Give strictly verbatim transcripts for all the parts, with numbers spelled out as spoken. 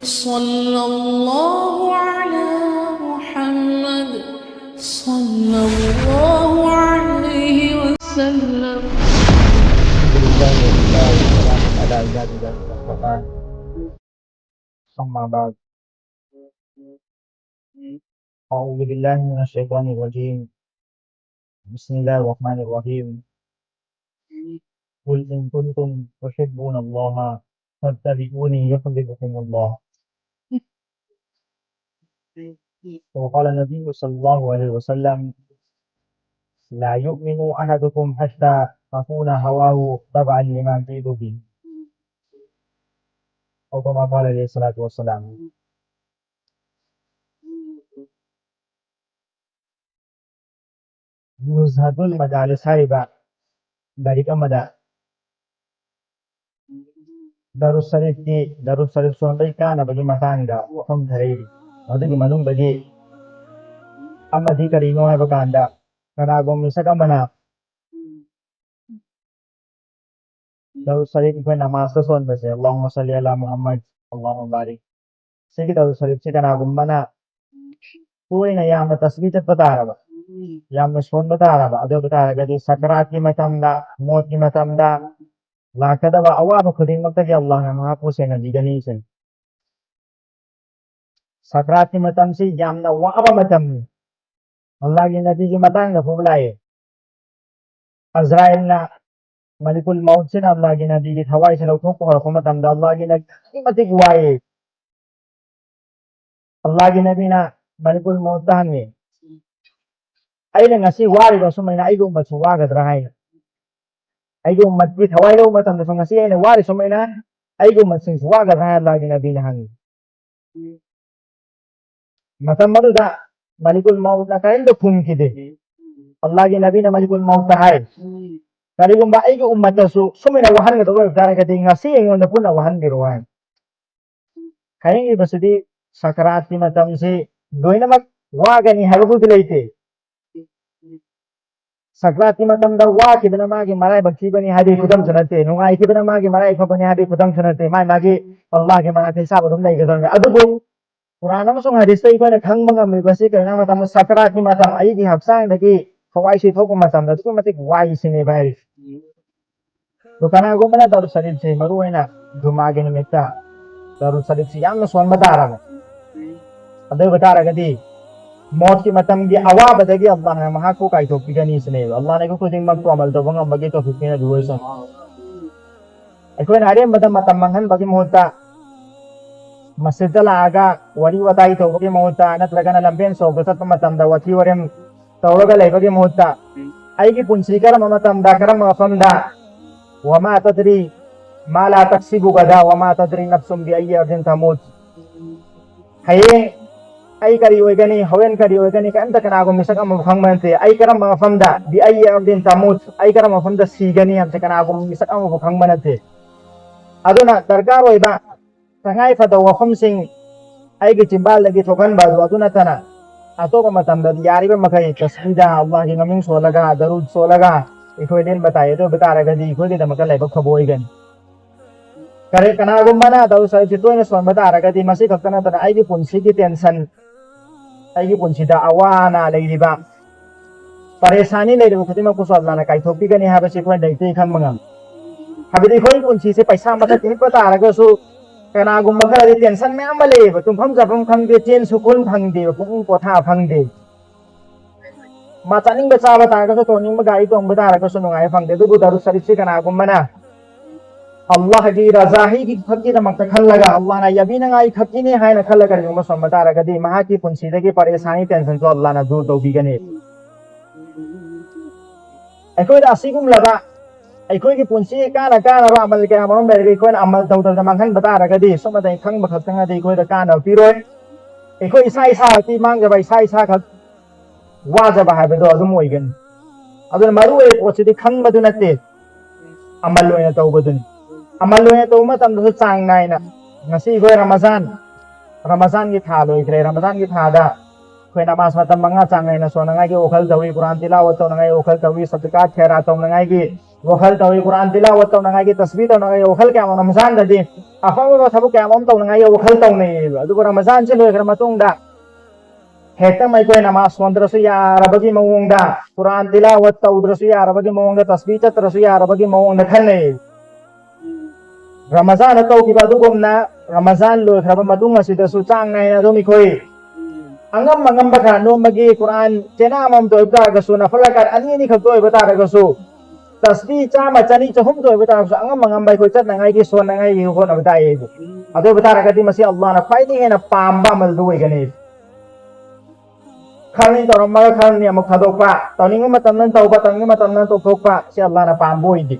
صلى الله على محمد، صلى الله عليه وسلم. الحمد لله والصلاة والسلام على عباده الذين اصطفى. أما بعد. أعوذ بالله من الشيطان الرجيم. بسم الله الرحمن الرحيم. قل إن كنتم تحبون الله فاتبعوني يحببكم الله. وقال النبي صلى الله عليه وسلم: لا يؤمن أحدكم حتى تكون هواه تبعا لما جئت به. أو كما قال عليه الصلاة والسلام. ꯅꯨꯖꯍꯥꯇꯨꯜ ꯃꯗꯥꯔꯤꯁ ꯍꯥꯏꯔꯤꯕ ꯂꯥꯏꯔꯤꯛ ꯑꯃꯗ ꯗꯔꯨꯁ ꯁꯔꯤꯐꯀꯤ, ꯗꯔꯨꯁ ꯁꯔꯤꯐ ꯁꯣꯟꯕꯒꯤ ꯀꯥꯟꯅꯕꯒꯤ ꯃꯇꯥꯡꯗ ꯋꯥꯐꯝ ꯈꯔ ꯏꯔꯤ꯫ ꯑꯗꯨꯒꯤ ꯃꯅꯨꯡꯗꯒꯤ ꯑꯃꯗꯤ ꯀꯔꯤꯅꯣ ꯍꯥꯏꯕ ꯀꯥꯟꯗ, ꯀꯅꯥꯒꯨꯝꯕ ꯃꯤꯁꯛ ꯑꯃꯅ ꯗꯔꯨꯁ ꯁꯔꯤꯐ ꯑꯩꯈꯣꯏ ꯅꯃꯥꯖꯇ ꯁꯣꯟꯕꯁꯦ, اللهم صل على محمد، اللهم بارك꯫ ꯁꯤꯒꯤ ꯗꯔꯨꯁ ꯁꯔꯤꯐꯁꯦ ꯀꯅꯥꯒꯨꯝꯕꯅ ꯇꯣꯏꯅ ꯌꯥꯝꯅ ꯇꯁꯕꯤꯍ ꯆꯠꯄ ꯇꯥꯔꯕ, ꯌꯥꯝꯅ ꯁꯣꯟꯕ ꯇꯥꯔꯕ, ꯑꯗꯨ ꯑꯣꯏꯕ ꯇꯥꯔꯒꯗꯤ ꯁꯀꯔꯥꯠꯀꯤ ꯃꯇꯝꯗ, ꯃꯣꯠꯀꯤ ꯃꯇꯝꯗ ꯂꯥꯛꯀꯗꯕ ꯑꯋꯥꯕ ꯈꯨꯗꯤꯡꯃꯛꯇꯒꯤ ꯑꯜꯂꯥꯍꯅ ꯃꯍꯥꯛꯄꯨ ꯁꯦꯟꯅꯕꯤꯒꯅꯤ ꯁꯤꯅꯤ꯫ ꯁꯀꯔꯥꯠꯀꯤ ꯃꯇꯝꯁꯤ ꯌꯥꯝꯅ ꯋꯥꯕ ꯃꯇꯝꯅꯤ꯫ ꯑꯜꯂꯥꯍꯒꯤ ꯅꯕꯤꯒꯤ ꯃꯇꯥꯡꯗ ꯐꯥꯎꯕ ꯂꯥꯛꯑꯦ꯫ ꯑꯖꯔꯥꯏꯜꯅ ꯃꯂꯤꯀꯨꯜ ꯃꯧꯠꯁꯤꯅ ꯑꯜꯂꯥꯍꯒꯤ ꯅꯕꯤꯒꯤ ꯊꯋꯥꯏꯁꯤ ꯂꯧꯊꯣꯛꯄ ꯍꯧꯔꯛꯄ ꯃꯇꯝꯗ ꯑꯜꯂꯥꯍꯒꯤ ꯅꯕꯤ ꯑꯗꯨꯛꯀꯤ ꯃꯇꯤꯛ ꯋꯥꯏꯌꯦ꯫ ꯑꯜꯂꯥꯍꯒꯤ ꯅꯕꯤꯅ ꯃꯂꯤꯀꯨꯜ ꯃꯧꯠꯇ ꯍꯪꯉꯤ, "ꯑꯩꯅ ꯉꯁꯤ ꯋꯥꯔꯤꯕ ꯑꯁꯨꯃꯥꯏꯅ ꯑꯩꯒꯤ ꯎꯝꯃꯠꯁꯨ ꯋꯥꯒꯗ꯭ꯔꯥ?" ꯍꯥꯏꯅ꯫ "ꯑꯩꯒꯤ ꯎꯝꯃꯠꯀꯤ ꯊꯋꯥꯏ ꯂꯧꯕ ꯃꯇꯝꯗꯁꯨ ꯉꯁꯤ ꯑꯩꯅ ꯋꯥꯔꯤ ꯁꯨꯃꯥꯏꯅ ꯑꯩꯒꯤ ꯎꯝꯃꯠꯁꯤꯡꯁꯨ ꯋꯥꯒꯗ꯭ꯔꯥ?" ꯍꯥꯏꯅ ꯑꯜꯂꯥꯍꯒꯤ ꯅꯕꯤꯅ ꯍꯪꯉꯤ꯫ ꯃꯇꯝ ꯑꯗꯨꯗ ꯃꯂꯤꯀꯨꯜ ꯃꯧꯠꯅ ꯀꯔꯤꯝꯇ ꯈꯨꯝꯈꯤꯗꯦ꯫ ꯑꯜꯂꯥꯍꯒꯤ ꯅꯕꯤꯅ ꯃꯂꯤꯀꯨꯜ ꯃꯧꯠꯇ ꯍꯥꯏ, "ꯀꯔꯤꯒꯨꯝꯕ ꯑꯩꯒꯤ ꯎꯝꯃꯠꯇꯁꯨ ꯁꯨꯃꯥꯏꯅ ꯋꯥꯍꯟꯒꯗꯕ ꯑꯣꯏꯕ ꯇꯥꯔꯒꯗꯤ ꯉꯁꯤ ꯑꯩꯉꯣꯟꯗ ꯄꯨꯟꯅ ꯋꯥꯍꯟꯕꯤꯔꯣ" ꯍꯥꯏ꯫ ꯍꯥꯏꯅꯤꯡꯉꯤꯕꯁꯤꯗꯤ ꯁꯀꯔꯥꯠꯀꯤ ꯃꯇꯝꯁꯤ ꯂꯣꯏꯅꯃꯛ ꯋꯥꯒꯅꯤ ꯍꯥꯏꯕꯕꯨꯗꯤ ꯂꯩꯇꯦ꯫ ꯁꯀ꯭ꯔꯥꯠꯀꯤ ꯃꯇꯝꯗ ꯋꯥꯈꯤꯕꯅ ꯃꯥꯒꯤ ꯃꯔꯥꯏꯕꯛ ꯊꯤꯕꯅꯤ ꯍꯥꯏꯕꯒꯤ ꯈꯨꯗꯝꯁꯨ ꯅꯠꯇꯦ, ꯅꯨꯡꯉꯥꯏꯈꯤꯕꯅ ꯃꯥꯒꯤ ꯃꯔꯥꯏ ꯐꯕꯅꯤ ꯍꯥꯏꯕꯒꯤ ꯈꯨꯗꯝꯁꯨ ꯅꯠꯇꯦ꯫ ꯃꯥꯒꯤ ꯃꯥꯒꯤ ꯑꯜꯂꯥꯍꯒꯤ ꯃꯅꯥꯛꯇ ꯍꯤꯁꯥꯕ ꯑꯗꯨꯝ ꯂꯩꯒꯗꯕꯅꯤ꯫ ꯑꯗꯨꯕꯨ ꯀꯨꯔꯥꯟ ꯑꯃꯁꯨꯡ ꯍꯗꯤꯁꯇ ꯑꯩꯈꯣꯏꯅ ꯈꯪꯕ ꯉꯝꯃꯤꯕꯁꯤ ꯀꯔꯤꯒꯤꯅꯣ ꯍꯥꯏꯕ ꯃꯇꯝꯗ, ꯁꯀ꯭ꯔꯥꯠꯀꯤ ꯃꯇꯝ, ꯑꯩꯒꯤ ꯍꯛꯆꯥꯡꯗꯒꯤ ꯊꯋꯥꯏꯁꯤ ꯊꯣꯛꯄ ꯃꯇꯝꯗ ꯑꯗꯨꯛꯀꯤ ꯃꯇꯤꯛ ꯋꯥꯏ ꯁꯤꯅꯦꯕ ꯍꯥꯏꯔꯤꯁꯦ꯫ ꯑꯗꯣ ꯀꯅꯥꯒꯨꯝꯕꯅ ꯗꯔꯨꯗ ꯁꯔꯤꯐꯁꯦ, ꯃꯔꯨ ꯑꯣꯏꯅ ꯖꯨꯃꯥꯒꯤ ꯅꯨꯃꯤꯠꯇ ꯗꯔꯨꯗ ꯁꯔꯤꯐꯁꯦ ꯌꯥꯝꯅ ꯁꯣꯟꯕ ꯇꯥꯔꯕ, ꯑꯗꯨ ꯑꯣꯏꯕ ꯇꯥꯔꯒꯗꯤ ꯃꯣꯠꯀꯤ ꯃꯇꯝꯒꯤ ꯑꯋꯥꯕꯗꯒꯤ ꯑꯜꯂꯥꯍꯅ ꯃꯍꯥꯛꯄꯨ ꯀꯥꯏꯊꯣꯛꯄꯤꯒꯅꯤ ꯁꯤꯅꯦꯕ꯫ ꯑꯜꯂꯥꯍꯅ ꯑꯩꯈꯣꯏ ꯈꯨꯗꯤꯡꯃꯛꯄꯨ ꯑꯃꯜ ꯇꯧꯕ ꯉꯝꯕꯒꯤ ꯇꯧꯐꯤꯛ ꯄꯤꯅꯕꯤꯌꯨ ꯑꯣꯏꯁꯅꯨ꯫ ꯑꯩꯈꯣꯏꯅ ꯑꯔꯦꯝꯕꯗ ꯃꯇꯝ ꯃꯥꯡꯍꯟꯕꯒꯤ ꯃꯍꯨꯠꯇ, ꯃꯁꯖꯤꯗꯇ ꯂꯥꯛꯑꯒ ꯋꯥꯔꯤ ꯋꯥꯇꯥꯏ ꯇꯧꯕꯒꯤ ꯃꯍꯨꯠꯇ, ꯅꯠꯇ꯭ꯔꯒꯅ ꯂꯝꯕꯦꯟ ꯁꯣꯔꯣꯛꯇ ꯆꯠꯄ ꯃꯇꯝꯗ ꯋꯥꯊꯤ ꯋꯥꯔꯦꯝ ꯇꯧꯔꯒ ꯂꯩꯕꯒꯤ ꯃꯍꯨꯠꯇ, ꯑꯩꯒꯤ ꯄꯨꯟꯁꯤ ꯀꯔꯝꯕ ꯃꯇꯝꯗ, ꯀꯔꯝꯕ ꯃꯐꯝꯗ, "ꯋꯃꯥ ꯇꯗ꯭ꯔꯤ ꯃꯥ ꯂꯥ ꯇꯛꯁꯤꯕꯨ ꯒꯗꯥ, ꯋꯃꯥ ꯇꯗ꯭ꯔꯤ ꯅꯐꯁꯨꯝ ꯕꯤ ꯑꯌꯤ ꯑꯔꯗꯤꯟ ꯇꯃꯨꯠ"꯫ ꯍꯌꯦꯡ ꯑꯩ ꯀꯔꯤ ꯑꯣꯏꯒꯅꯤ, ꯍꯣꯔꯦꯟ ꯀꯔꯤ ꯑꯣꯏꯒꯅꯤ, ꯀꯔꯤꯝꯇ ꯀꯅꯥꯒꯨꯝꯕ ꯃꯤꯁꯛ ꯑꯃ ꯈꯪꯕ ꯅꯠꯇꯦ꯫ ꯑꯩ ꯀꯔꯝꯕ ꯃꯐꯝꯗ, ꯕꯤ ꯑꯌꯤ ꯑꯔꯗꯤꯟ ꯇꯃꯨꯠ, ꯑꯩ ꯀꯔꯝꯕ ꯃꯐꯝꯗ ꯁꯤꯒꯅꯤ ꯍꯥꯏꯕꯁꯦ ꯀꯅꯥꯒꯨꯝꯕ ꯃꯤꯁꯛ ꯑꯃꯐꯥꯎ ꯈꯪꯕ ꯅꯠꯇꯦ꯫ ꯑꯗꯨꯅ ꯗꯔꯀꯥꯔ ꯑꯣꯏꯕ ꯇꯉꯥꯏ ꯐꯗꯕ ꯋꯥꯐꯝꯁꯤꯡ ꯑꯩꯒꯤ ꯆꯤꯝꯕꯥꯜꯗꯒꯤ ꯊꯣꯛꯍꯟꯕ ꯑꯗꯨ, ꯑꯗꯨ ꯅꯠꯇꯅ ꯑꯇꯣꯞꯄ ꯃꯇꯝꯗꯗꯤ ꯌꯥꯔꯤꯕ ꯃꯈꯩ ꯇꯁꯕꯤꯍ, ꯑꯜꯂꯥꯍꯒꯤ ꯃꯃꯤꯡ ꯁꯣꯜꯂꯒ, ꯗꯔꯨꯗ ꯁꯣꯜꯂꯒ ꯑꯩꯈꯣꯏ ꯂꯦꯟꯕ ꯇꯥꯏ꯫ ꯑꯗꯨ ꯑꯣꯏꯕ ꯇꯥꯔꯒꯗꯤ ꯑꯩꯈꯣꯏꯒꯤꯗꯃꯛꯇ ꯂꯥꯏꯕꯛ ꯐꯕ ꯑꯣꯏꯒꯅꯤ꯫ ꯀꯔꯤ, ꯀꯅꯥꯒꯨꯝꯕꯅ ꯗꯔꯨꯗ ꯁꯔꯤꯐꯁꯤ ꯇꯣꯏꯅ ꯁꯣꯟꯕ ꯇꯥꯔꯒꯗꯤ, ꯃꯁꯤ ꯈꯛꯇ ꯅꯠꯇꯅ ꯑꯩꯒꯤ ꯄꯨꯟꯁꯤꯒꯤ ꯇꯦꯟꯁꯟ, ꯑꯩꯒꯤ ꯄꯨꯟꯁꯤꯗ ꯑꯋꯥ ꯑꯅꯥ ꯂꯩꯔꯤꯕ, ꯄꯔꯦꯁꯥꯅꯤ ꯂꯩꯔꯤꯕ ꯈꯨꯗꯤꯡꯃꯛꯄꯨꯁꯨ ꯑꯜꯂꯥꯍꯅ ꯀꯥꯏꯊꯣꯛꯄꯤꯒꯅꯤ ꯍꯥꯏꯕꯁꯤ ꯑꯩꯈꯣꯏꯅ ꯂꯩꯇꯦ ꯈꯪꯕ ꯉꯝꯃꯤ꯫ ꯍꯥꯏꯕꯗꯤ ꯑꯩꯈꯣꯏꯒꯤ ꯄꯨꯟꯁꯤꯁꯦ ꯄꯩꯁꯥ ꯃꯊꯛꯇ ꯍꯤꯞꯄ ꯇꯥꯔꯒꯁꯨ, ꯀꯅꯥꯒꯨꯝꯕ ꯈꯔꯗꯤ ꯇꯦꯟꯁꯟ ꯃꯌꯥꯝ ꯑꯃ ꯂꯩꯌꯦꯕ, ꯇꯨꯝꯐꯝ ꯆꯥꯐꯝ ꯈꯪꯗꯦ, ꯆꯦꯟ ꯁꯨꯀꯨꯟ ꯐꯪꯗꯦꯕ, ꯄꯨꯛꯅꯤꯡ ꯄꯣꯊꯥ ꯐꯪꯗꯦ꯫ ꯃꯥ ꯆꯥꯅꯤꯡꯕ ꯆꯥꯕ ꯇꯥꯔꯒꯁꯨ, ꯇꯣꯡꯅꯤꯡꯕ ꯒꯥꯔꯤ ꯇꯣꯡꯕ ꯇꯥꯔꯒꯁꯨ ꯅꯨꯡꯉꯥꯏꯕ ꯐꯪꯗꯦ꯫ ꯑꯗꯨꯕꯨ ꯗꯔꯨꯗ ꯁꯔꯤꯐꯁꯤ ꯀꯅꯥꯒꯨꯝꯕꯅ ꯑꯜꯂꯥꯍꯒꯤ ꯔꯖꯥꯍꯤꯒꯤ ꯈꯛꯀꯤꯗꯃꯛꯇ ꯈꯜꯂꯒ, ꯑꯜꯂꯥꯍꯅ ꯌꯥꯕꯤꯅꯉꯥꯏ ꯈꯛꯀꯤꯅꯤ ꯍꯥꯏꯅ ꯈꯜꯂꯒ ꯀꯔꯤꯒꯨꯝꯕ ꯁꯣꯟꯕ ꯇꯥꯔꯒꯗꯤ, ꯃꯍꯥꯛꯀꯤ ꯄꯨꯟꯁꯤꯗꯒꯤ ꯄꯔꯦꯁꯥꯅꯤ, ꯇꯦꯟꯁꯟꯁꯨ ꯑꯜꯂꯥꯍꯅ ꯗꯨꯔ ꯇꯧꯕꯤꯒꯅꯤ꯫ ꯑꯩꯈꯣꯏꯗ ꯑꯁꯤꯒꯨꯝꯂꯕ ꯑꯩꯈꯣꯏꯒꯤ ꯄꯨꯟꯁꯤ ꯀꯥꯟꯅ ꯀꯥꯟꯅꯕ ꯑꯃꯜ ꯀꯌꯥ ꯃꯔꯨꯝ ꯂꯩꯔꯒ ꯑꯩꯈꯣꯏꯅ ꯑꯃꯜ ꯇꯧꯗꯕꯗ ꯃꯥꯡꯍꯟꯕ ꯇꯥꯔꯒꯗꯤ, ꯁꯨꯝ ꯑꯗꯩ ꯈꯪꯕ ꯈꯛꯇꯪꯅꯗꯤ ꯑꯩꯈꯣꯏꯗ ꯀꯥꯟꯅꯕ ꯄꯤꯔꯣꯏ꯫ ꯑꯩꯈꯣꯏ ꯏꯁꯥ ꯏꯁꯥ ꯈꯛꯀꯤ ꯃꯥꯡꯖꯕ, ꯏꯁꯥ ꯏꯁꯥ ꯈꯛ ꯋꯥꯖꯕ ꯍꯥꯏꯕꯗꯣ ꯑꯗꯨꯝ ꯑꯣꯏꯒꯅꯤ꯫ ꯑꯗꯨꯅ ꯃꯔꯨ ꯑꯣꯏꯕ ꯄꯣꯠꯁꯤꯗꯤ ꯈꯪꯕꯗꯨ ꯅꯠꯇꯦ, ꯑꯃꯜ ꯑꯣꯏꯅ ꯇꯧꯕꯗꯨꯅꯤ꯫ ꯑꯃꯜ ꯑꯣꯏꯅ ꯇꯧꯕ ꯃꯇꯝꯗꯁꯨ ꯆꯥꯡ ꯅꯥꯏꯅ, ꯉꯁꯤ ꯑꯩꯈꯣꯏ ꯔꯃꯖꯥꯟ, ꯔꯃꯖꯥꯟꯒꯤ ꯊꯥ ꯂꯣꯏꯈ꯭ꯔꯦ, ꯔꯃꯖꯥꯟꯒꯤ ꯊꯥꯗ ꯑꯩꯈꯣꯏ ꯅꯃꯥꯖ ꯃꯇꯝ ꯃꯉꯥ ꯆꯥꯡ ꯅꯥꯏꯅ ꯁꯣꯟꯅꯉꯥꯏꯒꯤ ꯋꯥꯈꯜ ꯇꯧꯏ, ꯀꯨꯔꯥꯟ ꯇꯤꯂꯥꯋꯠ ꯇꯧꯅꯉꯥꯏꯒꯤ ꯋꯥꯈꯜ ꯇꯧꯏ, ꯁꯗꯀꯥꯠ ꯈꯦꯔꯥ ꯇꯧꯅꯉꯥꯏꯒꯤ ꯋꯥꯈꯜ ꯇꯧꯏ, ꯀꯨꯔꯥꯟ ꯇꯤꯂꯥꯋꯠ ꯇꯧꯅꯉꯥꯏꯒꯤ ꯇꯁꯕꯤ ꯇꯧꯅꯉꯥꯏꯒꯤ ꯋꯥꯈꯜ ꯀꯌꯥ ꯑꯃ ꯔꯃꯖꯥꯟꯗꯗꯤ ꯑꯐꯪꯕ ꯊꯕꯛ ꯀꯌꯥ ꯑꯃ ꯇꯧꯅꯉꯥꯏꯒꯤ ꯋꯥꯈꯜ ꯇꯧꯅꯩꯌꯦꯕ꯫ ꯑꯗꯨꯕꯨ ꯔꯃꯖꯥꯟꯁꯤ ꯂꯣꯏꯈ꯭ꯔ ꯃꯇꯨꯡꯗ ꯍꯦꯛꯇ ꯑꯩꯈꯣꯏ ꯅꯃꯥꯖ ꯁꯣꯟꯗ꯭ꯔꯁꯨ ꯌꯥꯔꯕꯒꯤ ꯃꯑꯣꯡꯗ, ꯀꯨꯔꯥꯟ ꯇꯤꯂꯥꯋꯠ ꯇꯧꯗ꯭ꯔꯁꯨ ꯌꯥꯔꯕꯒꯤ ꯃꯑꯣꯡꯗ, ꯇꯁꯕꯤ ꯆꯠꯇ꯭ꯔꯁꯨ ꯌꯥꯔꯕꯒꯤ ꯃꯑꯣꯡꯗ ꯈꯟꯅꯩ꯫ ꯔꯃꯖꯥꯟꯗ ꯇꯧꯈꯤꯕ ꯑꯗꯨꯒꯨꯝꯅ ꯔꯃꯖꯥꯟ ꯂꯣꯏꯈ꯭ꯔꯕ ꯃꯇꯨꯡ ꯑꯁꯤꯗꯁꯨ ꯆꯥꯡ ꯅꯥꯏꯅ ꯑꯗꯨꯝ ꯑꯩꯈꯣꯏ ꯑꯉꯝ ꯑꯉꯝꯕ ꯈꯔ ꯅꯣꯡꯃꯒꯤ ꯀꯨꯔꯥꯟ ꯆꯦꯅꯥ ꯑꯃꯃꯝꯇ ꯑꯣꯏꯕ ꯇꯥꯔꯒꯁꯨ, ꯅꯐꯜ ꯔꯀꯥꯠ ꯑꯅꯤ ꯑꯅꯤꯈꯛꯇ ꯑꯣꯏꯕ ꯇꯥꯔꯒꯁꯨ, ꯇꯁꯕꯤ ꯆꯥꯝꯃ, ꯆꯅꯤ, ꯆꯍꯨꯝꯇ ꯑꯣꯏꯕ ꯇꯥꯔꯒꯁꯨ, ꯑꯉꯝ ꯑꯉꯝꯕ ꯑꯩꯈꯣꯏ ꯆꯠꯅꯉꯥꯏꯒꯤ, ꯁꯣꯟꯅꯉꯥꯏꯒꯤ ꯍꯣꯠꯅꯕ ꯇꯥꯏ ꯑꯩꯕꯨ꯫ ꯑꯗꯨ ꯑꯣꯏꯕ ꯇꯥꯔꯒꯗꯤ ꯃꯁꯤ ꯑꯜꯂꯥꯍꯅ ꯈ꯭ꯋꯥꯏꯗꯒꯤ ꯍꯦꯟꯅ ꯄꯥꯝꯕ ꯑꯃꯜꯗꯨ ꯑꯣꯏꯒꯅꯤ꯫ ꯈꯔꯅꯤ ꯇꯧꯔꯝꯃꯒ ꯈꯔꯅꯤ ꯑꯃꯨꯛ ꯊꯥꯗꯣꯛꯄ, ꯇꯧꯅꯤꯡꯕ ꯃꯇꯝꯗ ꯇꯧꯕ, ꯇꯧꯅꯤꯡꯕ ꯃꯇꯝꯗ ꯇꯣꯛꯊꯣꯛꯄ, ꯁꯤ ꯑꯜꯂꯥꯍꯅ ꯄꯥꯝꯕ ꯑꯣꯏꯗꯦ꯫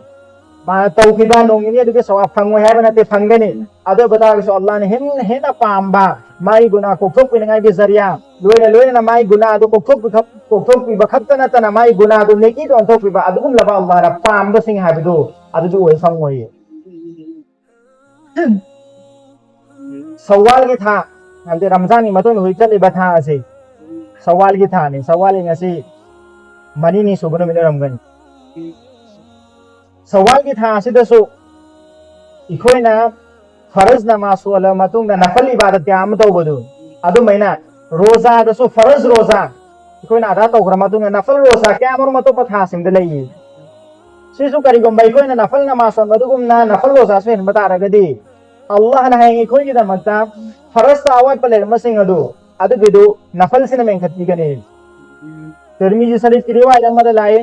ꯃꯥꯅ ꯇꯧꯈꯤꯕ ꯅꯣꯡ ꯅꯤꯅꯤ ꯑꯗꯨꯒꯤ ꯁꯋꯥꯕ ꯐꯪꯉꯣꯏ ꯍꯥꯏꯕ ꯅꯠꯇꯦ, ꯐꯪꯒꯅꯤ꯫ ꯑꯗꯨ ꯑꯣꯏꯕ ꯇꯥꯔꯒꯁꯨ ꯑꯜꯂꯥꯍꯅ ꯍꯦꯟꯅ, ꯍꯦꯟꯅ ꯄꯥꯝꯕ, ꯃꯥꯒꯤ ꯒꯨꯅꯥ ꯀꯣꯛꯊꯣꯛꯄꯤꯅꯉꯥꯏꯒꯤ ꯖꯔꯤꯌꯥ, ꯂꯣꯏꯅ ꯂꯣꯏꯅꯅ ꯃꯥꯒꯤ ꯒꯨꯅꯥꯗꯨ ꯀꯣꯛꯊꯣꯛꯄꯤ ꯈꯛ-, ꯀꯣꯛꯊꯣꯛꯄꯤꯕ ꯈꯛꯇ ꯅꯠꯇꯅ ꯃꯥꯒꯤ ꯒꯨꯅꯥꯗꯨ ꯅꯦꯀꯤꯗ ꯑꯣꯟꯊꯣꯛꯄꯤꯕ, ꯑꯗꯨꯒꯨꯝꯂꯕ ꯑꯜꯂꯥꯍꯅ ꯄꯥꯝꯕꯁꯤꯡ ꯍꯥꯏꯕꯗꯨ ꯑꯗꯨꯗꯤ ꯑꯣꯏ ꯐꯪꯉꯣꯏꯌꯦ꯫ ꯁꯋꯥꯜꯒꯤ ꯊꯥ, ꯍꯥꯏꯕꯗꯤ ꯔꯝꯖꯥꯟꯒꯤ ꯃꯇꯨꯡꯗ ꯍꯧꯖꯤꯛ ꯆꯠꯂꯤꯕ ꯊꯥ ꯑꯁꯤ ꯁꯋꯥꯜꯒꯤ ꯊꯥꯅꯤ꯫ ꯁꯋꯥꯜꯒꯤ ꯉꯁꯤ ꯃꯔꯤꯅꯤ ꯁꯨꯕ ꯅꯨꯃꯤꯠ ꯑꯣꯏꯔꯝꯒꯅꯤ꯫ ꯁꯋꯥꯜꯒꯤ ꯊꯥ ꯑꯁꯤꯗꯁꯨ ꯑꯩꯈꯣꯏꯅ ꯐꯔꯖ ꯅꯃꯥꯖ ꯁꯣꯜꯂꯕ ꯃꯇꯨꯡꯗ ꯅꯐꯜ ꯏꯕꯥꯗꯠ ꯀꯌꯥ ꯑꯃ ꯇꯧꯕꯗꯨ, ꯑꯗꯨꯃꯥꯏꯅ ꯔꯣꯖꯥꯗꯁꯨ ꯐꯔꯖ ꯔꯣꯖꯥ ꯑꯩꯈꯣꯏꯅ ꯑꯗꯥ ꯇꯧꯈ꯭ꯔ ꯃꯇꯨꯡꯗ ꯅꯐꯜ ꯔꯣꯖꯥ ꯀꯌꯥ ꯑꯃꯔꯣꯝ ꯑꯇꯣꯞꯄ ꯊꯥꯁꯤꯡꯗ ꯂꯩꯌꯦ꯫ ꯁꯤꯁꯨ ꯀꯔꯤꯒꯨꯝꯕ ꯑꯩꯈꯣꯏꯅ ꯅꯐꯜ ꯅꯃꯥꯖ ꯁꯣꯟꯕ ꯑꯗꯨꯒꯨꯝꯅ ꯅꯐꯜ ꯔꯣꯖꯥꯁꯨ ꯍꯦꯟꯕ ꯇꯥꯔꯒꯗꯤ, ꯑꯜꯂꯥꯍꯅ ꯍꯌꯦꯡ ꯑꯩꯈꯣꯏꯒꯤꯗꯃꯛꯇ ꯐꯔꯖꯇ ꯑꯋꯥꯠꯄ ꯂꯩꯔꯝꯕꯁꯤꯡ ꯑꯗꯨ, ꯑꯗꯨꯒꯤꯗꯨ ꯅꯐꯜꯁꯤꯅ ꯃꯦꯟꯈꯠꯄꯤꯒꯅꯤ꯫ ꯇꯤꯔꯃꯤꯖꯤ ꯁꯔꯤꯐꯀꯤ ꯔꯤꯋꯥꯌꯠ ꯑꯃꯗ ꯂꯥꯛꯏ,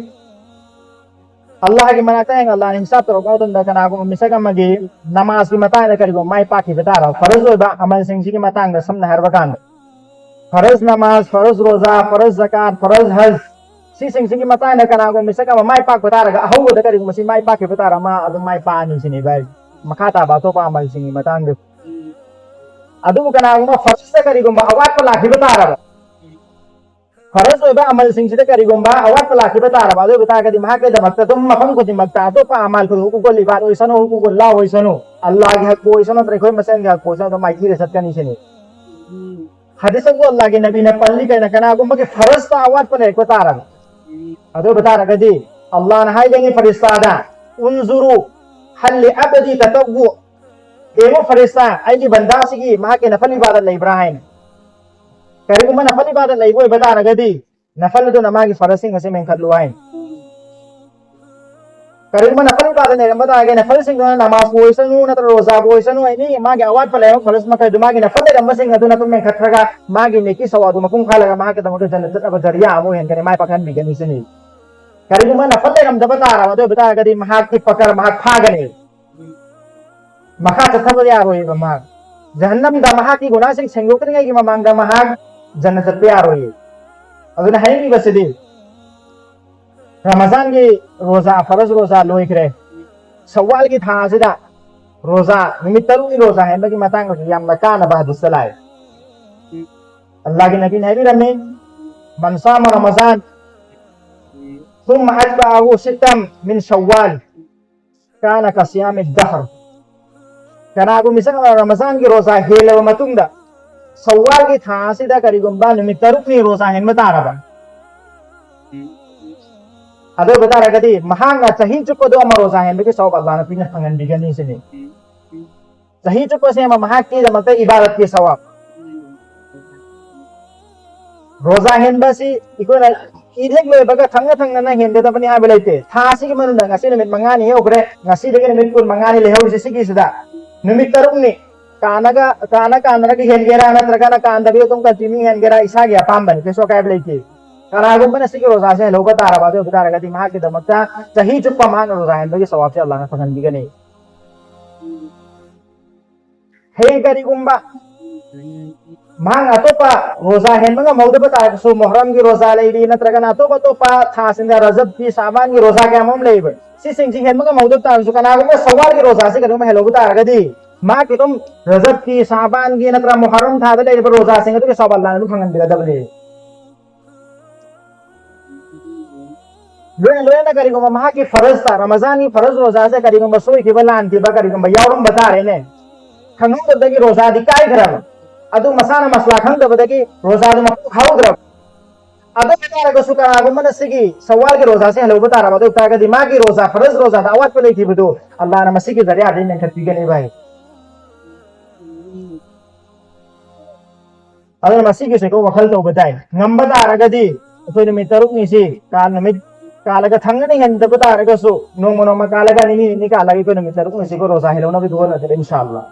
ꯑꯜꯂꯥꯍꯒꯤ ꯃꯅꯥꯛꯇ ꯍꯌꯦꯡ ꯑꯜꯂꯥꯍꯅ ꯍꯤꯁꯥꯕ ꯇꯧꯔꯛꯄ ꯃꯇꯝꯗ ꯀꯅꯥꯒꯨꯝꯕ ꯃꯤꯁꯛ ꯑꯃꯒꯤ ꯅꯃꯥꯖꯀꯤ ꯃꯇꯥꯡꯗ ꯀꯔꯤꯒꯨꯝꯕ ꯃꯥꯏ ꯄꯥꯛꯈꯤꯕ ꯇꯥꯔꯕ, ꯐꯔꯖ ꯑꯣꯏꯕ ꯑꯃꯜꯁꯤꯡꯁꯤꯒꯤ ꯃꯇꯥꯡꯗ ꯁꯝꯅ ꯍꯥꯏꯔꯕ ꯀꯥꯟꯗ, ꯐꯔꯖ ꯅꯃꯥꯖ, ꯐꯔꯖ ꯔꯣꯖꯥ, ꯐꯔꯖ ꯖꯀꯥꯠ, ꯐꯔꯖ ꯍꯖ, ꯁꯤꯁꯤꯡꯁꯤꯒꯤ ꯃꯇꯥꯡꯗ ꯀꯅꯥꯒꯨꯝꯕ ꯃꯤꯁꯛ ꯑꯃ ꯃꯥꯏ ꯄꯥꯛꯄ ꯇꯥꯔꯒ, ꯑꯍꯧꯕꯗ ꯀꯔꯤꯒꯨꯝꯕ ꯁꯤ ꯃꯥꯏ ꯄꯥꯛꯈꯤꯕ ꯇꯥꯔ, ꯃꯥ ꯑꯗꯨꯝ ꯃꯥꯏ ꯄꯥꯛꯑꯅꯤ ꯁꯤꯅꯤ ꯚꯥꯏ꯫ ꯃꯈꯥ ꯇꯥꯕ ꯑꯇꯣꯞꯄ ꯑꯃꯜꯁꯤꯡꯒꯤ ꯃꯇꯥꯡꯗ꯫ ꯑꯗꯨꯕꯨ ꯀꯅꯥꯒꯨꯝꯕ ꯐꯔꯖꯇ ꯀꯔꯤꯒꯨꯝꯕ ꯑꯋꯥꯠꯄ ꯂꯥꯛꯈꯤꯕ ꯇꯥꯔꯕ, ꯐꯔꯖ ꯑꯣꯏꯕ ꯑꯃꯜꯁꯤꯡꯁꯤꯗ ꯀꯔꯤꯒꯨꯝꯕ ꯑꯋꯥꯠꯄ ꯂꯥꯛꯈꯤꯕ ꯇꯥꯔꯕ, ꯑꯗꯨ ꯑꯣꯏꯕ ꯇꯥꯔꯒꯗꯤ ꯃꯍꯥꯛꯀꯤꯗꯃꯛꯇ ꯑꯗꯨꯝ ꯃꯐꯝ ꯈꯨꯗꯤꯡꯃꯛꯇ ꯑꯇꯣꯞꯄ ꯑꯃꯜ ꯈꯨꯗꯤꯡꯃꯛ ꯎꯀꯣꯜ ꯏꯕꯥꯠ ꯑꯣꯏꯁꯅꯨ, ꯎꯀꯣꯜ ꯂꯥ ꯑꯣꯏꯁꯅꯨ, ꯑꯜꯂꯥꯍꯒꯤ ꯍꯛꯄꯨ ꯑꯣꯏꯁꯅꯨ, ꯅꯠꯇ꯭ꯔꯒ ꯑꯩꯈꯣꯏ ꯃꯁꯦꯟꯒꯤ ꯍꯛꯄꯨ ꯑꯣꯏꯁꯅꯨ, ꯑꯗꯨꯝ ꯃꯥꯏꯊꯤꯔ ꯆꯠꯀꯅꯤ ꯁꯤꯅꯤ꯫ ꯍꯗꯤꯁ ꯑꯗꯨ ꯑꯜꯂꯥꯍꯒꯤ ꯅꯕꯤꯅ ꯄꯜꯂꯤ ꯀꯩꯅꯣ, ꯀꯅꯥꯒꯨꯝꯕꯒꯤ ꯐꯔꯖꯇ ꯑꯋꯥꯠꯄ ꯂꯩꯔꯛꯄ ꯇꯥꯔꯕ, ꯑꯗꯨ ꯑꯣꯏꯕ ꯇꯥꯔꯒꯗꯤ ꯑꯜꯂꯥꯍꯅ ꯍꯥꯏꯒꯅꯤ ꯐꯔꯤꯁꯇꯥꯗ, "ꯎꯟꯖꯨꯔꯨ ꯍꯜ ꯂꯤ ꯑꯕꯗꯤ ꯇꯇꯧꯋꯨ", ꯌꯦꯡꯉꯨ ꯐꯔꯤꯁꯇꯥ, ꯑꯩꯒꯤ ꯕꯟꯗꯥꯁꯤꯒꯤ ꯃꯍꯥꯛꯀꯤ ꯅꯐꯜ ꯏꯕꯥꯗꯠ ꯂꯩꯕ꯭ꯔꯥ ꯍꯥꯏꯅ꯫ ꯀꯔꯤꯒꯨꯝꯕ ꯅꯐꯜ ꯏꯕꯥꯗꯠ ꯂꯩꯕ ꯑꯣꯏꯕ ꯇꯥꯔꯒꯗꯤ ꯅꯐꯜ ꯑꯗꯨꯅ ꯃꯥꯒꯤ ꯐꯔꯖꯁꯤꯡ ꯑꯁꯤ ꯃꯦꯟꯈꯠꯂꯨ ꯍꯥꯏꯅ꯫ ꯀꯔꯤꯒꯨꯝꯕ ꯅꯐꯜ ꯏꯕꯥꯗꯠ ꯂꯩꯔꯝꯕ ꯇꯥꯔꯒꯗꯤ ꯅꯐꯜꯁꯤꯡꯗꯨꯅ ꯅꯃꯥꯖꯄꯨ ꯑꯣꯏꯁꯅꯨ ꯅꯠꯇ꯭ꯔꯒ ꯔꯣꯖꯥꯕꯨ ꯑꯣꯏꯁꯅꯨ, ꯑꯦꯅꯤ ꯃꯥꯒꯤ ꯑꯋꯥꯠꯄ ꯂꯩꯔꯝꯕ ꯐꯔꯖ ꯃꯈꯩꯗꯨ ꯃꯥꯒꯤ ꯅꯐꯜ ꯂꯩꯔꯝꯕꯁꯤꯡ ꯑꯗꯨꯅ ꯑꯗꯨꯝ ꯃꯦꯟꯈꯠꯈ꯭ꯔꯒ ꯃꯥꯒꯤ ꯅꯦꯀꯤ ꯁꯋꯥꯕꯗꯨ ꯃꯄꯨꯡ ꯐꯥꯍꯜꯂꯒ ꯃꯍꯥꯛꯀꯤꯗꯃꯛꯇ ꯖꯟꯅꯠ ꯆꯠꯅꯕ ꯖꯔꯤꯌꯥ ꯑꯃ ꯑꯣꯏꯍꯟꯒꯅꯤ, ꯃꯥꯏ ꯄꯥꯛꯍꯟꯕꯤꯒꯅꯤ ꯁꯤꯅꯤ꯫ ꯀꯔꯤꯒꯨꯝꯕ ꯅꯐꯜ ꯂꯩꯔꯝꯗꯕ ꯇꯥꯔꯕ ꯑꯗꯨ ꯑꯣꯏꯕ ꯇꯥꯔꯒꯗꯤ ꯃꯍꯥꯛꯀꯤ ꯄꯀꯔ, ꯃꯍꯥꯛ ꯐꯥꯒꯅꯤ꯫ ꯃꯈꯥ ꯆꯠꯊꯕ ꯌꯥꯔꯣꯏꯕ ꯃꯍꯥꯛ꯫ ꯖꯍꯟꯅꯝꯗ ꯃꯍꯥꯛꯀꯤ ꯒꯨꯅꯥꯁꯤꯡ ꯁꯦꯡꯗꯣꯛꯇ꯭ꯔꯤꯉꯩꯒꯤ ꯃꯃꯥꯡꯗ ꯃꯍꯥꯛ ꯖꯟꯅ ꯆꯠꯄ ꯌꯥꯔꯣꯏꯌꯦ꯫ ꯑꯗꯨꯅ ꯍꯥꯏꯅꯤꯡꯉꯤꯕꯁꯤꯗꯤ, ꯔꯃꯖꯥꯟꯒꯤ ꯔꯣꯖꯥ, ꯐꯔꯖ ꯔꯣꯖꯥ ꯂꯣꯏꯈ꯭ꯔꯦ꯫ ꯁꯋꯥꯜꯒꯤ ꯊꯥ ꯑꯁꯤꯗ ꯔꯣꯖꯥ, ꯅꯨꯃꯤꯠ ꯇꯔꯨꯛꯅꯤ ꯔꯣꯖꯥ ꯍꯦꯟꯕꯒꯤ ꯃꯇꯥꯡꯗꯁꯨ ꯌꯥꯝꯅ ꯀꯥꯟꯅꯕ ꯍꯗꯤꯁꯇ ꯂꯥꯛꯑꯦ꯫ ꯑꯜꯂꯥꯍꯒꯤ ꯅꯕꯤꯅ ꯍꯥꯏꯕꯤꯔꯝꯃꯤ, "ꯃꯟ ꯁꯥꯃ ꯔꯃꯖꯥꯟ ꯁꯨꯝꯃ ꯑꯠꯕꯥꯑꯍꯨ ꯁꯤꯠꯇꯝ ꯃꯤꯟ ꯁꯋꯥꯜ ꯀꯥꯅ ꯀꯁꯤꯌꯥꯃꯤ ꯗꯍꯔ"꯫ ꯀꯅꯥꯒꯨꯝꯕ ꯃꯤꯁꯛ ꯑꯃꯅ ꯔꯃꯖꯥꯟꯒꯤ ꯔꯣꯖꯥ ꯍꯦꯜꯂꯕ ꯃꯇꯨꯡꯗ ꯁꯋꯥꯜꯒꯤ ꯊꯥ ꯑꯁꯤꯗ ꯀꯔꯤꯒꯨꯝꯕ ꯅꯨꯃꯤꯠ ꯇꯔꯨꯛꯅꯤ ꯔꯣꯖꯥ ꯍꯦꯟꯕ ꯇꯥꯔꯕ, ꯑꯗꯨ ꯑꯣꯏꯕ ꯇꯥꯔꯒꯗꯤ ꯃꯍꯥꯛꯅ ꯆꯍꯤ ꯆꯨꯞꯄꯗꯣ ꯑꯃ ꯔꯣꯖꯥ ꯍꯦꯟꯕꯒꯤ ꯁꯋꯥꯕ ꯑꯜꯂꯥꯍꯅ ꯄꯤꯅ ꯐꯪꯍꯟꯕꯤꯒꯅꯤ ꯁꯤꯅꯤ꯫ ꯆꯍꯤ ꯆꯨꯞꯄꯁꯦ ꯑꯃ ꯃꯍꯥꯛꯀꯤꯗꯃꯛꯇ ꯏꯕꯥꯗꯠꯀꯤ ꯁꯋꯥꯕ꯫ ꯔꯣꯖꯥ ꯍꯦꯟꯕ ꯑꯁꯤ ꯑꯩꯈꯣꯏꯅ ꯏꯗ ꯍꯦꯛ ꯂꯣꯏꯕꯒ ꯊꯪꯅ ꯊꯪꯅꯅ ꯍꯦꯟꯒꯗꯕꯅꯤ ꯍꯥꯏꯕ ꯂꯩꯇꯦ꯫ ꯊꯥ ꯑꯁꯤꯒꯤ ꯃꯅꯨꯡꯗ ꯉꯁꯤ ꯅꯨꯃꯤꯠ ꯃꯉꯥꯅꯤ ꯌꯧꯈ꯭ꯔꯦ, ꯉꯁꯤꯗꯒꯤ ꯅꯨꯃꯤꯠ ꯀꯨꯟ ꯃꯉꯥꯅꯤ ꯂꯩꯍꯧꯔꯤꯁꯦ ꯁꯤꯒꯤꯁꯤꯗ꯫ ꯅꯨꯃꯤꯠ ꯇꯔꯨꯛꯅꯤ꯫ ꯀꯥꯟꯅꯒ, ꯀꯥꯟꯅ ꯀꯥꯟꯅꯔꯒ ꯍꯦꯟꯒꯦꯔꯥ ꯅꯠꯇ꯭ꯔꯒꯅ ꯀꯥꯟꯗꯕꯤ ꯑꯗꯨꯝ ꯀꯟꯇꯤꯅ꯭ꯌꯨ ꯍꯦꯟꯒꯦꯔꯥ, ꯏꯁꯥꯒꯤ ꯑꯄꯥꯝꯕꯅꯤ, ꯀꯩꯁꯨ ꯑꯀꯥꯏꯕ ꯂꯩꯇꯦ꯫ ꯀꯅꯥꯒꯨꯝꯕꯅ ꯁꯤꯒꯤ ꯔꯣꯖꯥꯁꯦ ꯍꯦꯜꯍꯧꯕ ꯇꯥꯔꯕ, ꯑꯗꯨ ꯑꯣꯏꯕ ꯇꯥꯔꯒꯗꯤ ꯃꯍꯥꯛꯀꯤꯗꯃꯛꯇ ꯆꯍꯤ ꯆꯨꯞꯄ ꯃꯍꯥꯛꯅ ꯔꯣꯖꯥ ꯍꯦꯟꯕꯒꯤ ꯁꯋꯥꯕꯁꯦ ꯑꯜꯂꯥꯍꯅ ꯐꯪꯍꯟꯕꯤꯒꯅꯤ꯫ ꯍꯌꯦꯡ ꯀꯔꯤꯒꯨꯝꯕ ꯃꯍꯥꯛꯅ ꯑꯇꯣꯞꯄ ꯔꯣꯖꯥ ꯍꯦꯟꯕ ꯉꯝꯍꯧꯗꯕ ꯇꯥꯔꯒꯁꯨ, ꯃꯣꯍꯔꯝꯒꯤ ꯔꯣꯖꯥ ꯂꯩꯔꯤ, ꯅꯠꯇ꯭ꯔꯒꯅ ꯑꯇꯣꯞ ꯑꯇꯣꯞꯄ ꯊꯥꯁꯤꯡꯗ ꯔꯖꯕꯀꯤ, ꯁꯥꯕꯥꯟꯒꯤ ꯔꯣꯖꯥ ꯀꯌꯥ ꯑꯃ ꯂꯩꯕ, ꯁꯤꯁꯤꯡꯁꯤ ꯍꯦꯟꯕ ꯉꯝꯍꯧꯗꯕ ꯇꯥꯔꯒꯁꯨ, ꯀꯅꯥꯒꯨꯝꯕ ꯁꯋꯥꯜꯒꯤ ꯔꯣꯖꯥꯁꯤ ꯀꯩꯅꯣꯝꯃ ꯍꯦꯜꯍꯧꯕ ꯇꯥꯔꯒꯗꯤ, ꯃꯍꯥꯛꯀꯤ ꯑꯗꯨꯝ ꯔꯖꯕꯀꯤ, ꯁꯥꯕꯥꯟꯒꯤ ꯅꯠꯇ꯭ꯔꯒ ꯃꯣꯍꯔꯝ ꯊꯥꯗ ꯂꯩꯔꯤꯕ ꯔꯣꯖꯥꯁꯤꯡ ꯑꯗꯨꯒꯤ ꯁꯋꯥꯕ ꯑꯜꯂꯥꯍꯅ ꯑꯗꯨꯝ ꯐꯪꯍꯟꯕꯤꯒꯗꯕꯅꯤ꯫ ꯂꯣꯏꯅ ꯂꯣꯏꯅꯅ ꯀꯔꯤꯒꯨꯝꯕ ꯃꯍꯥꯛꯀꯤ ꯐꯔꯖꯇ, ꯔꯃꯖꯥꯟꯒꯤ ꯐꯔꯖ ꯔꯣꯖꯥꯁꯦ ꯀꯔꯤꯒꯨꯝꯕ ꯁꯣꯏꯈꯤꯕ, ꯂꯥꯟꯈꯤꯕ ꯀꯔꯤꯒꯨꯝꯕ ꯌꯥꯎꯔꯝꯕ ꯇꯥꯔꯦꯅꯦ, ꯈꯪꯍꯧꯗꯕꯗꯒꯤ ꯔꯣꯖꯥꯗꯤ ꯀꯥꯏꯈ꯭ꯔꯕ, ꯑꯗꯨ ꯃꯁꯥꯅ ꯃꯁꯂꯥ ꯈꯪꯗꯕꯗꯒꯤ ꯔꯣꯖꯥꯗꯨ ꯃꯄꯨꯡ ꯐꯥꯍꯧꯗ꯭ꯔꯕ꯫ ꯑꯗꯨ ꯑꯣꯏꯇꯥꯔꯒꯁꯨ ꯀꯅꯥꯒꯨꯝꯕꯅ ꯁꯤꯒꯤ ꯁꯋꯥꯜꯒꯤ ꯔꯣꯖꯥꯁꯦ ꯍꯜꯍꯧꯕ ꯇꯥꯔꯕ, ꯑꯗꯨ ꯑꯣꯏꯇꯥꯔꯒꯗꯤ ꯃꯥꯒꯤ ꯔꯣꯖꯥ, ꯐꯔꯖ ꯔꯣꯖꯥꯗ ꯑꯋꯥꯠꯄ ꯂꯩꯈꯤꯕꯗꯨ ꯑꯜꯂꯥꯅ ꯃꯁꯤꯒꯤ ꯖꯔꯤꯌꯥꯗꯒꯤ ꯃꯦꯟꯈꯠꯄꯤꯒꯅꯤ ꯚꯥꯏ꯫ ꯑꯗꯨꯅ ꯃꯁꯤꯒꯤꯁꯦꯀꯣ ꯋꯥꯈꯜ ꯇꯧꯕ ꯇꯥꯏ꯫ ꯉꯝꯕ ꯇꯥꯔꯒꯗꯤ ꯑꯩꯈꯣꯏ ꯅꯨꯃꯤꯠ ꯇꯔꯨꯛꯅꯤꯁꯤ ꯀꯥꯜ ꯅꯨꯃꯤꯠ ꯀꯥꯜꯂꯒ ꯊꯪꯅ ꯅꯤꯡꯍꯟꯗꯕ ꯇꯥꯔꯒꯁꯨ ꯅꯣꯡꯃ ꯅꯣꯡꯃ ꯀꯥꯜꯂꯒ ꯅꯤꯅꯤ ꯅꯤꯅꯤ ꯀꯥꯜꯂꯒ ꯑꯩꯈꯣꯏ ꯅꯨꯃꯤꯠ ꯇꯔꯨꯛꯅꯤꯁꯤꯀꯣ ꯔꯣꯖꯥ ꯍꯦꯜꯍꯧꯅꯕꯒꯤ ꯍꯣꯠꯅꯁꯤꯗ ꯏꯟꯁꯥ ꯑꯜꯂꯥ꯫